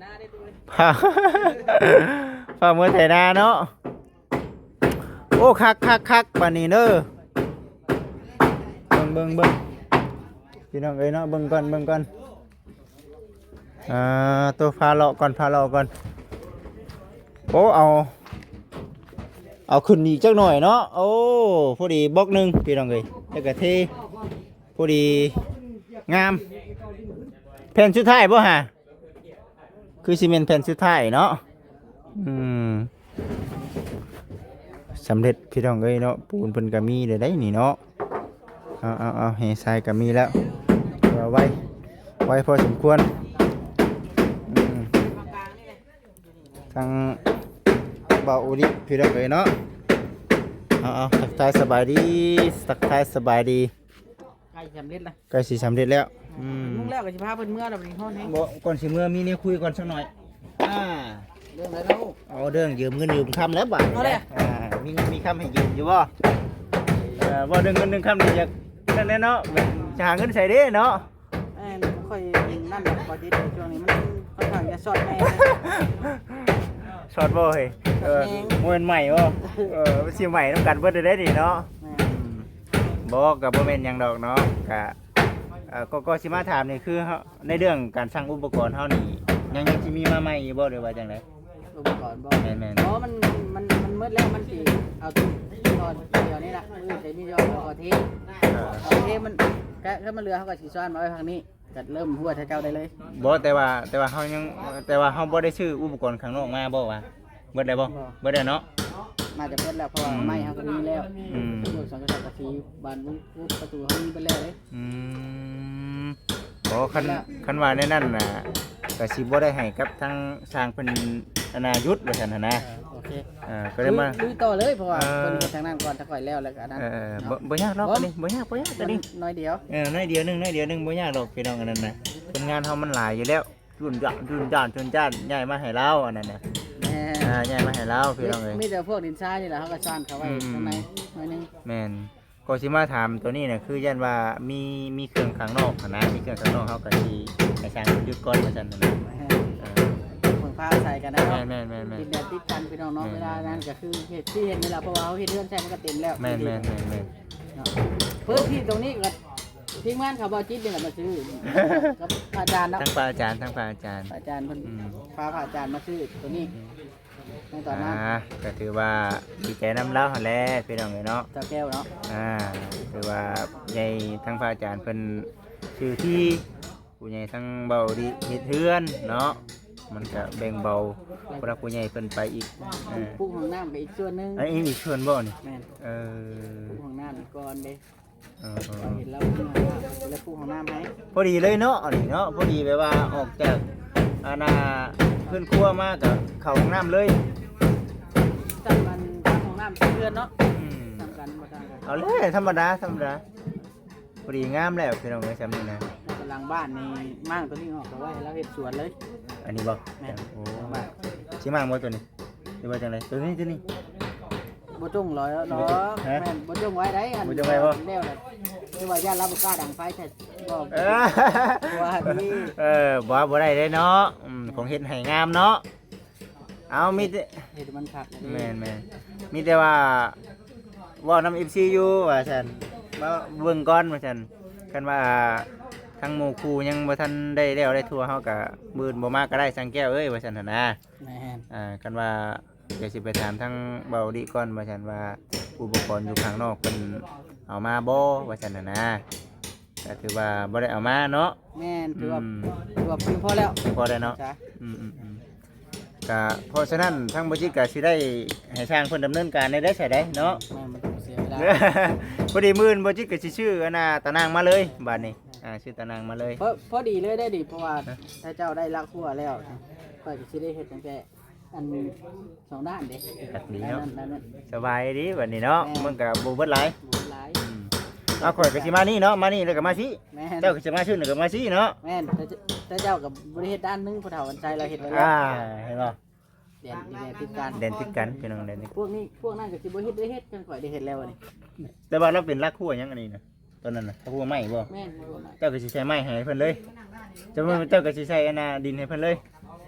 ພາ ພາເມືອໄຖນາເນາະ. ໂອ້ ຄັກ ຄັກ ຄັກ ບາດນີ້ເດີ. ເບິ່ງ ເບິ່ງ ເບິ່ງ ພີ່ນ້ອງເອີຍເນາະ ເບິ່ງກ່ອນ ເບິ່ງກ່ອນ. ອ່າ ໂຕ ພາເລາະກ່ອນ ພາເລາະກ່ອນ. ໂອ້ ເອົາ ເອົາຂຶ້ນອີກຈັກໜ້ອຍເນາະ. ໂອ້ ພໍດີບລັອກໜຶ່ງ ພີ່ນ້ອງເອີຍ ແລ້ວກໍເທ ພໍດີງາມ. ແຜ່ນສຸດທ້າຍບໍ່ຫາ? ຄືຊິແມ່ນແຜ່ນສຸດທ້າຍເນາະ. ອືມ ສຳເລັດພີ່ນ້ອງເອີຍເນາະ ປູນເພິ່ນກໍມີແລ້ວໄດ໋ນີ້ເນາະ. ເອົາ ເອົາ ເອົາ ແຮ່ຊາຍກໍມີແລ້ວ ຖືວ່າໄວ ໄວພໍສົມຄວນ. ອືມ ທາງບ່າວໂອລິພີ່ນ້ອງເອີຍເນາະ. ເອົາ ເອົາ ທັກທາຍສະບາຍດີ ທັກທາຍສະບາຍດີ. ໃກ້ສຳເລັດລະ ໃກ້ຊິສຳເລັດແລ້ວ. ອືມ ມຸງແລ້ວກໍຊິພາເພິ່ນເມືອແລ້ວບັດນີ້ ຮ້ອນແຮງ. ບໍ່ ກ່ອນຊິເມືອມີແນວຄຸຍກ່ອນສັກໜ້ອຍ. ອ່າ ເລື່ອງໃດເນາະ? ເອົາເລື່ອງຢືມເງິນຢືມຄຳແລ້ວບາດນີ້. ອ່າ ມີເງິນມີຄຳໃຫ້ຢືມຢູ່ບໍ່? ເອີ ເວົ້າເລື່ອງເງິນເລື່ອງຄຳນີ້ຢາກນັ້ນແຫຼະເນາະ ແບບຈະຫາເງິນໃສເດ້ເນາະ? ແມ່ນ ຂ້ອຍນັ້ນແຫຼະ ຂ້ອຍຕິດຊ່ວງນີ້ມັນຂ້ອນຂ້າງຈະຊອດແດ່. ຊອດບໍ່ເຮີ້ຍ? ເອີ ບໍ່ແມ່ນໃໝ່ບໍ່? ເອີ ມັນຊິໃໝ່ນຳກັນເບິດເດ້ນີ້ເນາະ. ແມ່ນ ບໍ່ ກໍບໍ່ແມ່ນຫຍັງດອກເນາະ ກະ ເອີ ກໍ ກໍຊິມາຖາມນີ້ ຄືເຮົາ ໃນເລື່ອງການສັ່ງອຸປະກອນເຮົານີ້ ຍັງ ຍັງຊິມີມາໃໝ່ຢູ່ບໍ່ ຫຼືວ່າຈັ່ງໃດ? ອຸປະກອນບໍ່? ແມ່ນໆ ບໍ່ ມັນ ມັນ ມັນໝົດແລ້ວ ມັນຊິເອົາຕົວກ່ອນດຽວນີ້ລະ ມື້ໃດມີຢອດເຮົາກໍເທ. ເອີ ເຮົາເທມັນ ກະ ກະມັນເຫຼືອເຮົາກໍຊິຊ້ອນມາໄວ້ທາງນີ້ ກໍເລີ່ມຮວດໃຫ້ເຈົ້າໄດ້ເລີຍ. ບໍ່ ແຕ່ວ່າ ແຕ່ວ່າເຮົາຍັງ ແຕ່ວ່າເຮົາບໍ່ໄດ້ຊື້ອຸປະກອນຂ້າງນອກມາບໍ່ວະ? ເບິດແລ້ວບໍ່? ບໍ່ ເບິດແລ້ວເນາະ ໜ້າຈະເບິດແລ້ວ ເພາະວ່າ ອືມ ໄມ້ເຮົາກໍມີແລ້ວ. ອືມ ພວກສັງກະສີ ບານປະຕູເຮົາມີເບິດແລ້ວເດ້. ອືມ ບໍ່ ຄັນ ຄັນວ່າແນວນັ້ນນະ ກໍຊິບໍ່ໄດ້ໃຫ້ກັບທາງຊ່າງເພິ່ນ ອັນນ່າ ຢຸດວ່າຊັ້ນຫັ້ນນະ. ເອີ ໂອເຄ ເອີ ກໍເລີຍມາ ລຸຍ ລຸຍຕໍ່ເລີຍ ເພາະວ່າ ເອີ ເພິ່ນເຮັດທາງນັ້ນກ່ອນ ຖ້າຂ້ອຍແລ້ວ ແລ້ວກໍອັນນັ້ນ. ເອີ ເນາະ ບໍ່ ບໍ່ຍາກດອກ ບໍ່ ອັນນີ້ບໍ່ຍາກ ບໍ່ຍາກ ອັນນີ້ໜ້ອຍດຽວ. ເອີ ໜ້ອຍດຽວໜຶ່ງ ໜ້ອຍດຽວໜຶ່ງ ບໍ່ຍາກດອກ ພີ່ນ້ອງ ອັນນັ້ນນະ ຜົນງານເຮົາມັນຫຼາຍຢູ່ແລ້ວ. ດຸນຍານ ດຸນຍານ ດຸນຍານ ຍ້າຍມາໃຫ້ລາວ ອັນນັ້ນນະ ແມ່ນ ອ່າ ຍ້າຍມາໃຫ້ລາວ ພີ່ນ້ອງເອີຍ. ມີແຕ່ພວກດິນຊາຍນີ້ແຫຼະ ເຮົາກໍສ້ານເຂົ້າໄວ້ ອືມ ຂ້າງໃນໜ້ອຍໜຶ່ງ. ແມ່ນ. ກໍຊິມາຖາມໂຕນີ້ນະ ຄືຢ້ານວ່າມີ ມີເຄື່ອງຂ້າງນອກຫັ້ນນະ ມີເຄື່ອງຂ້າງນອກ ເຮົາກໍຊິໃຫ້ຊ່າງເພິ່ນຢຸດກ່ອນວ່າຊັ້ນນະ. ແມ່ນ ເອີ ເພິ່ງພາອາໄສກັນນະ. ແມ່ນໆໆໆ. ດິນແດນຕິດກັນ ພີ່ນ້ອງເນາະ. ແມ່ນໆໆໆ. ເວລານັ້ນກໍຄືເຮັດ ຊິເຮັດນີ້ລະ ເພາະວ່າເຮົາເຮັດເຮືອນໃສ່ມັນກໍເຕັມແລ້ວ. ແມ່ນໆໆໆ. ເນາະ ພື້ນທີ່ຕົງນີ້ກໍທີມງານເຂົາບໍ່ຈິດນີ້ແຫຼະມາຊື້ ກັບພະອາຈານເນາະ. ທັງພະອາຈານ ທັງພະອາຈານ ພະອາຈານເພິ່ນ ອືມ ພາພະອາຈານມາຊື້ຕົງນີ້ ອືມ ໃນຕອນນັ້ນ. ອ່າ ກໍຖືວ່າດີໃຈນຳລາວຫັ້ນແຫຼະ ພີ່ນ້ອງເອີຍເນາະ. ເຈົ້າແກ້ວເນາະ. ອ່າ ຖືວ່າໃຫຍ່ທັງພະອາຈານເພິ່ນຊື້ທີ່ ຜູ້ໃຫຍ່ທັງເບົາດີເຮັດເຮືອນເນາະ ມັນກະແບ່ງເບົາຜູ້ຫຼັກຜູ້ໃຫຍ່ເພິ່ນໄປອີກ. ແມ່ນ. ເອີ ປູກຫ້ອງນ້ຳກໍອີກສ່ວນໜຶ່ງ. ອັນນີ້ອີກສ່ວນບໍ່ນີ້? ແມ່ນ. ເອີ ປູກຫ້ອງນ້ຳອີກກ່ອນເດ້. ເອີ ເອີ ເຮົາເຫັນແລ້ວ ແລ້ວປູກຫ້ອງນ້ຳໃຫ້ ພໍດີເລີຍເນາະ ອັນນີ້ເນາະ ພໍດີແບບວ່າອອກຈາກ ອັນນ່າ ເຮືອນຄົວມາກໍເຂົ້າຫ້ອງນ້ຳເລີຍ. ຈຳກັນ ຈຳຫ້ອງນ້ຳໃສ່ເຮືອນເນາະ. ອືມ ຈຳກັນ ບໍ່ຕ່າງກັນ. ເອົາເລີຍ ທຳມະດາ ທຳມະດາ. ພໍດີງາມແລ້ວ ພີ່ນ້ອງເອີຍ ຊ່ຳນີ້ນະ. ແລ້ວກໍຫຼັງບ້ານນີ້ມ້າງຕົວນີ້ອອກ ເອົາໄວ້ໃຫ້ລາວເຮັດສວນເລີຍ. ອັນນີ້ບໍ່? ແມ່ນ. ໂອ້ ບ້ານ ຊິມ້າງບໍ່ຕົວນີ້ ຫຼືວ່າຈັ່ງໃດ? ຕົວນີ້ ຕົວນີ້ ບໍ່ຈົ່ງຫຼອຍດອກ. ຮະ? ແມ່ນ ບໍ່ຈົ່ງໄວ້ໃດ໋. ອັນ ບໍ່ຈົ່ງໄວ້ບໍ່? ແລ້ວແຫຼະ ຄືວ່າຢ້ານລາວບໍ່ກ້າດັງໄຟແທ້ບໍ່? ເອີ ວ່າດີ ເອີ ບໍ່ ບໍ່ໄດ້ເດ້ເນາະ. ອືມ ຂອງເຮັດໃຫ້ງາມເນາະ. ເອົາ ມີແຕ່ ເຮັດໃຫ້ມັນຄັກ. ແມ່ນໆ ມີແຕ່ວ່າເວົ້ານຳເອັຟຊີຢູ່ວ່າຊັ້ນ ມາເບິ່ງກ່ອນວ່າຊັ້ນ. ຄັນວ່າທັງໝູ່ຄູ່ຍັງບໍ່ທັນໄດ້ແລ້ວໄດ້ທົ່ວ ເຮົາກະມື້ອື່ນບໍ່ມາກໍໄດ້ ຊ່າງແກ້ວເອີຍ ວ່າຊັ້ນຫັ້ນນະ. ແມ່ນ. ອ່າ ຄັນວ່າ ດຽວຊິໄປຖາມທາງເບົາດີກ່ອນວ່າຊັ້ນ ວ່າອຸປະກອນຢູ່ຂ້າງນອກເພິ່ນເອົາມາບໍ່ ວ່າຊັ້ນຫັ້ນນະ. ກໍຖືວ່າບໍ່ໄດ້ເອົາມາເນາະ. ແມ່ນ ຖືວ່າ ອືມ ຖືວ່າພຽງພໍແລ້ວ ພຽງພໍແລ້ວເນາະ. ອືມໆໆ. ກະເພາະສະນັ້ນທາງບໍ່ຈິດກະຊິໄດ້ໃຫ້ຊ່າງເພິ່ນດຳເນີນການໄດ້ ໄດ້ໃຊ້ໄດ້ເນາະ. ແມ່ນ ມັນຕ້ອງເສຍເວລາ. ພໍດີມື້ອື່ນບໍ່ຈິດກະຊິຊື້ອັນນ່າຕາໜ່າງມາເລີຍບາດນີ້. ອ່າ ຊື້ຕາໜ່າງມາເລີຍ. ພໍ ພໍດີເລີຍໄດ້ນີ້ ເພາະວ່າ ຮະ ຖ້າເຈົ້າໄດ້ຫຼັກຫົວແລ້ວ ຂ້ອຍກໍຊິໄດ້ເຮັດຕັ້ງແຕ່ ອັນສອງດ້ານເດ້. ຄັກດີເນາະ. ອັນນັ້ນ ອັນນັ້ນ ສະບາຍດີບັດນີ້ເນາະ. ແມ່ນ. ມັນກໍບໍ່ເບິດຫຼາຍ ບໍ່ເບິດຫຼາຍ. ອືມ ເອົາ ຂ້ອຍກໍຊິມານີ້ເນາະ ມານີ້ແລ້ວກໍມາຊີ້. ແມ່ນ. ເຈົ້າກໍຊິມາຊຶ້ນກໍມາຊີ້ເນາະ. ແມ່ນ. ແຕ່ ແຕ່ເຈົ້າກໍບໍ່ໄດ້ເຮັດດ້ານໜຶ່ງ ຜູ້ເຖົ້າອັນໄຊລາວເຮັດໄວ້ແລ້ວ. ອ່າ ເຫັນບໍ່? ແດນ ແດນຕິດກັນ ແດນຕິດກັນ ພີ່ນ້ອງ ແດນນີ້. ພວກນີ້ ພວກນັ້ນກໍຊິບໍ່ເຮັດ ໄດ້ເຮັດ ຈັ່ງຂ້ອຍໄດ້ເຮັດແລ້ວນີ້. ແຕ່ວ່າລາວເປັນຫຼັກຫົວຫຍັງອັນນີ້ນະ? ຕອນນັ້ນນະ ເຂົາຫົວໄມ້ບໍ່? ແມ່ນ ຫົວໄມ້. ເຈົ້າກໍຊິໃສ່ໄມ້ໃຫ້ເພິ່ນເລີຍ. ເຈົ້າ ເຈົ້າກໍຊິໃສ່ອັນນ່າ ດິນໃຫ້ເພິ່ນເລີຍ.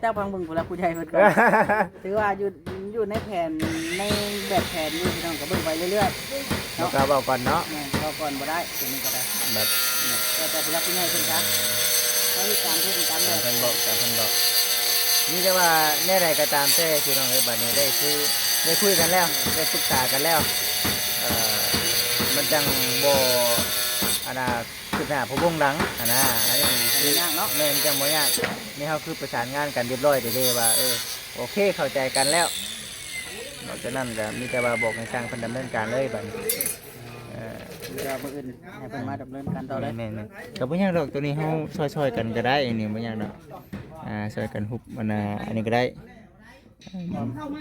ເຈົ້າຟັງເບິ່ງຜູ້ຫຼັກຜູ້ໃຫຍ່ເພິ່ນກ່ອນ. ຖືວ່າຢູ່ ຢູ່ໃນແຜນ ໃນແບບແຜນຢູ່ ພີ່ນ້ອງກໍເບິ່ງໄປເລື້ອຍໆ ບໍ່ ເນາະ. ກ້າເວົ້າກ່ອນເນາະ. ແມ່ນ ເວົ້າກ່ອນບໍ່ໄດ້ ຕົວນີ້ກໍໄດ້ ແບບ ແຕ່ ແຕ່ຜູ້ຫຼັກຜູ້ໃຫຍ່ເພິ່ນຊະ ເຮົາເຮັດຕາມເພິ່ນ ຕາມແບບ ຕາມເພິ່ນບອກ ຕາມເພິ່ນບອກ. ມີແຕ່ວ່າແນວໃດກໍຕາມແຕ່ ພີ່ນ້ອງເອີຍ ບັດນີ້ໄດ້ຄື ໄດ້ຄຸຍກັນແລ້ວ ໄດ້ປຶກສາກັນແລ້ວ ເອີ ມັນຈັ່ງບໍ່ ອັນນ່າ ຄືບໜ້າພະວົງຫຼັງຫັ້ນນະ. ອັນນີ້ຄື ມັນຍາກເນາະ. ແມ່ນ ມັນຈັ່ງບໍ່ຍາກ. ນີ້ເຮົາຄືປະສານງານກັນຮຽບຮ້ອຍເດ້ ເດ້ວ່າ ເອີ ໂອເຄ ເຂົ້າໃຈກັນແລ້ວ. ນອກຈາກນັ້ນກໍມີແຕ່ວ່າບອກໃຫ້ຊ່າງເພິ່ນດຳເນີນການເລີຍບັດນີ້. ເອີ ມີແຕ່ວ່າມື້ອື່ນໃຫ້ເພິ່ນມາດຳເນີນການຕໍ່ເລີຍ. ແມ່ນໆໆ. ກໍບໍ່ຍາກດອກ ໂຕນີ້ເຮົາຊ່ອຍໆກັນກໍໄດ້ ອັນນີ້ບໍ່ຍາກດອກ. ອ່າ ຊ່ອຍກັນຮຸບ ອັນນ່າ ອັນນີ້ກໍໄດ້.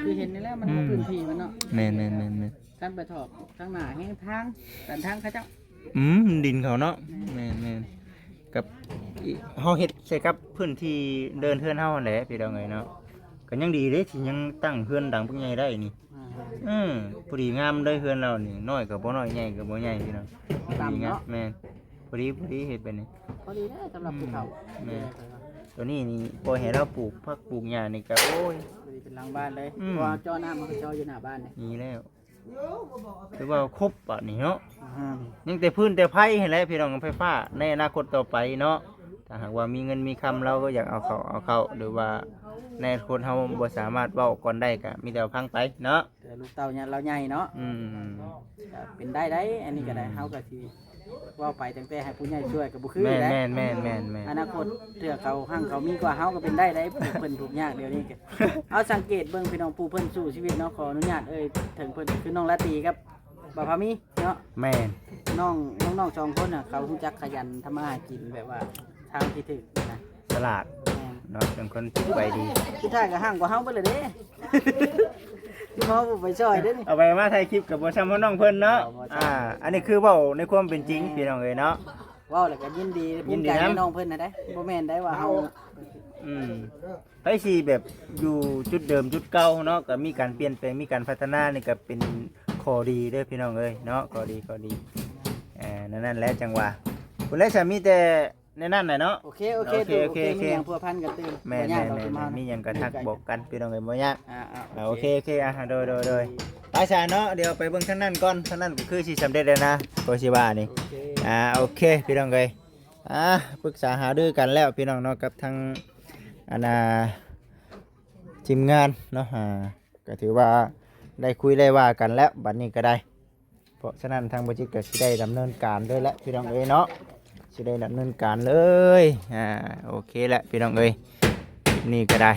ຄືເຫັນນີ້ແຫຼະ ມັນ ອືມ ພື້ນທີ່ມັນເນາະ. ແມ່ນໆໆໆ. ຄັນໄປຖອກທາງໜ້າແຮງທາງ ກັນທາງເຂົາເຈົ້າ. ອືມ ດິນເຂົາເນາະ. ແມ່ນ ແມ່ນໆ. ກັບ ເຮົາເຮັດໃສ່ກັບພື້ນທີ່ເດີ່ນເຮືອນເຮົາຫັ້ນແຫຼະ ພີ່ນ້ອງເອີຍເນາະ. ກໍຍັງດີເດ້ ທີ່ຍັງຕັ້ງເຮືອນຫຼັງບັກໃຫຍ່ໄດ້ນີ້. ອ່າ ເອີ ພໍດີງາມເລີຍເຮືອນລາວນີ້ ນ້ອຍກໍບໍ່ນ້ອຍ ໃຫຍ່ກໍບໍ່ໃຫຍ່ ພີ່ນ້ອງ. ຕ່ຳເນາະ. ແມ່ນ ພໍດີ ພໍດີເຮັດແບບນີ້ ພໍດີແລ້ວສຳລັບ ອືມ ຜູ້ເຖົ້າ. ແມ່ນ. ຕົວນີ້ນີ້ ປ່ອຍໃຫ້ລາວປູກຜັກປູກຫຍ້ານີ້ກໍ ໂອ້ຍ ພໍດີເປັນຫຼັງບ້ານເລີຍ. ອືມ ເພາະວ່າເຈາະນ້ຳມັນກໍເຈາະຢູ່ໜ້າບ້ານເດ້. ນີ້ແລ້ວ ຖືວ່າຄົບບາດນີ້ເນາະ. ອ່າ ຍັງແຕ່ພື້ນແຕ່ໄຟຫັ້ນແຫຼະ ພີ່ນ້ອງ. ໄຟຟ້າໃນອະນາຄົດຕໍ່ໄປເນາະ ຖ້າຫາກວ່າມີເງິນມີຄຳ ລາວກໍຢາກເອົາເຂົ້າ ເອົາເຂົ້າ ຫຼືວ່າໃນອະນາຄົດເຮົາບໍ່ສາມາດເວົ້າກ່ອນໄດ້ ກໍມີແຕ່ຟັງໄປເນາະ. ແຕ່ລູກເຕົ້າຍາດລາວໃຫຍ່ເນາະ. ອືມ ກໍເປັນໄດ້ໄດ໋ ອັນນີ້ກໍໄດ້. ອືມ ເຮົາກໍຊິເວົ້າໄປຕັ້ງແຕ່ໃຫ້ຜູ້ໃຫຍ່ຊ່ວຍກໍບໍ່ຄື ແມ່ນ ໄດ໋. ແມ່ນໆໆໆ. ອະນາຄົດເທື່ອເຂົາຮັ່ງເຂົາມີກວ່າເຮົາກໍເປັນໄດ້ໄດ໋. ເພິ່ນທຸກຍາກດຽວນີ້ກໍ ເອົາສັງເກດເບິ່ງ ພີ່ນ້ອງ ຜູ້ເພິ່ນສູ້ຊີວິດເນາະ. ຂໍອະນຸຍາດເອີ່ຍເຖິງເພິ່ນ ຄືນ້ອງລາຕີກັບບ່າວພາມີເນາະ. ແມ່ນ. ນ້ອງ ນ້ອງໆສອງຄົນນະ ເຂົາຮູ້ຈັກຂະຫຍັນທຳມາຫາກິນ ແບບວ່າ ທາງທີ່ຖືກນະ ສະຫຼາດ. ແມ່ນ ເນາະ ເປັນຄົນຈິດໃຈດີ. ສຸດທ້າຍກໍຮັ່ງກວ່າເຮົາເບິດແລ້ວເດ້ ທີ່ເຮົາບໍ່ໄປຊ່ອຍເດ້ນີ້. ເອົາໄປມາຖ່າຍຄລິບກໍບໍ່ຊ່ຳນ້ອງເພິ່ນເນາະ. ບໍ່ ບໍ່ຊ່ຳ. ອ່າ ອັນນີ້ຄືເວົ້າໃນຄວາມເປັນຈິງ ແມ່ນ ພີ່ນ້ອງເອີຍເນາະ. ເວົ້າແລ້ວກໍຍິນດີ ຍິນດີນຳ ພູມໃຈໃນນ້ອງເພິ່ນນະເດ້. ບໍ່ແມ່ນໄດ໋ວ່າເຮົາ ເຮົາ ອືມ ໃຜຊິແບບຢູ່ຈຸດເດີມຈຸດເກົ່າເນາະ ກໍມີການປ່ຽນແປງ ມີການພັດທະນາ ນີ້ກໍເປັນຂໍ້ດີເດີພີ່ນ້ອງເອີຍເນາະ ຂໍ້ດີ ຂໍ້ດີ ເອີ ນັ້ນແຫຼະ ຈັ່ງວ່າ ພຸ້ນແຫຼະ ສາມີແຕ່ ແນວນັ້ນແຫຼະເນາະ ໂອເຄ ໂອເຄ ໂອເຄ ຕູ້ ໂອເຄ ໂອເຄ ໂອເຄ ມີຫຍັງພົວພັນກັນຕື່ມ ແມ່ນ ບໍ່ຍາກດອກ ແມ່ນ ແມ່ນ ທຸກຄົນ ມີຫຍັງກໍທັກບອກກັນ ພີ່ນ້ອງເອີຍ ບໍ່ຍາກ ອ່າໆ ອ່າ ໂອເຄ ໂອເຄ ໂອເຄ ອ່າ ໂດຍ ໂດຍ ໂດຍ ໄປຊະເນາະ ດຽວໄປເບິ່ງທາງນັ້ນກ່ອນ ທາງນັ້ນກໍຄືຊິສຳເລັດແລ້ວນະ ກໍຊິວ່ານີ້ ໂອເຄ ອ່າ ໂອເຄ ພີ່ນ້ອງເອີຍ ອ່າ ປຶກສາຫາລືກັນແລ້ວ ພີ່ນ້ອງເນາະ ກັບທາງ ອັນນ່າ ທີມງານເນາະ ອ່າ ກໍຖືວ່າໄດ້ຄຸຍໄດ້ວ່າກັນແລ້ວ ບັດນີ້ກໍໄດ້ ເພາະສະນັ້ນທາງບໍ່ຈິດກໍຊິໄດ້ດຳເນີນການເລີຍແຫຼະພີ່ນ້ອງເອີຍເນາະ ຊິໄດ້ດຳເນີນການເລີຍ ອ່າ ໂອເຄແຫຼະພີ່ນ້ອງເອີຍ ຄລິບນີ້ກໍໄດ້